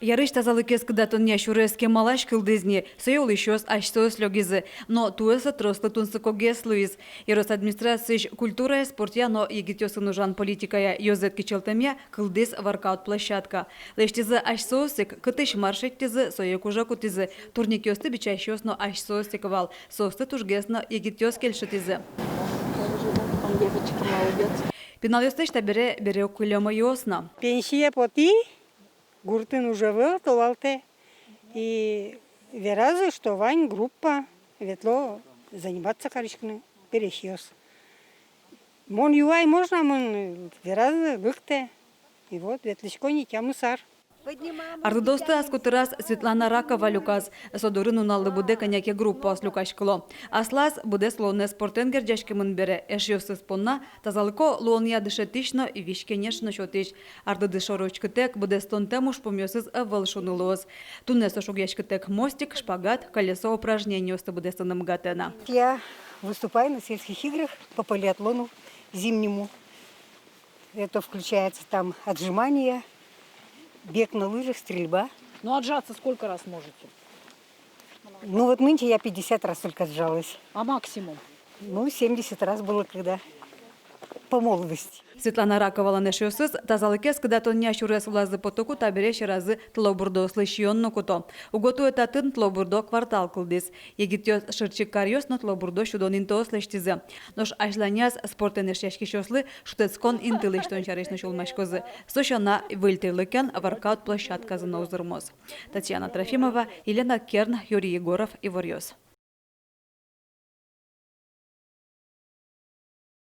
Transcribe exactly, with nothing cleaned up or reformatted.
Ярысь тазалыкез кыдатонъя сюрес кемалась кылдӥз ни, сое улӥсьёс асьсэос лёгизы. Но туэ со трослы тунсыкогес луиз. Ёрос администрациысь культурая, спортъя но егитъёсын ужан политикая ёзэт кичӧлтэмъя кылдӥз воркаут площадка. Лэсьтӥзы асьсэос ик, кытысь мар шедьтӥзы, сое ик уже кутӥзы. Турникъёсты бичасьёс но асьсэос ик вал. Соосты тужгес но егитъёс кельшытӥзы. Пиналъёслэсь табере бере уг кылё мӧйыос но. Пенсие потӥ, гуртын уже ӧвӧл, толалтэ. И веразы, что вань группа, ветло заниматься кариськыны пересьёс. Мон юай, можно, мон, веразы, лыктэ. И вот ветлӥсько ни тямыс ар. Арлыдоосты ас котыраз Светлана Ракова люказ. Со дурын нуналлы быдэ кӧня ке группаос люкаськыло. Аслаз быдэс улонэз спортэн герӟаськемын бере, эшъёсыз понна тазалыко луонъя дышетӥсь но визь-кенеш но сётӥсь. Арлыдыз шоры учкытэк, быдэстонтэм ужпумъёсыз ӧвӧл, шуны луоз. Туннэ со шугъяськытэк мостик, шпагат, колесо упражнениосты быдэстыны быгатэ на. Я выступаю на сельских играх по полиатлону зимнему. Это включается там отжимания, бег на лыжах, стрельба. Ну, отжаться сколько раз можете? Ну вот нынче я пятьдесят раз только отжалась. А максимум? Ну, семьдесят раз было когда. По молодости. Светлана Раковалэн эшъёсыз тазалыкез кыдатонъя сюрес вылазы потыку табере сьӧразы тылобурдоослы сиён но куто. Уго туэ татын тылобурдо квартал кылдӥз. Егитъёс шырчик каръёс но тылобурдо сюдон интыос лэсьтӥзы. Нош азьланяз спортэн эшъяськисьёслы шутэтскон инты лэсьтон сярысь но сюлмаськозы. Со сяна, выль тӥрлыкен воркаут площадказы но узырмоз. Татьяна Трофимова, Елена Керн, Юрий Егоров, «Иворъёс».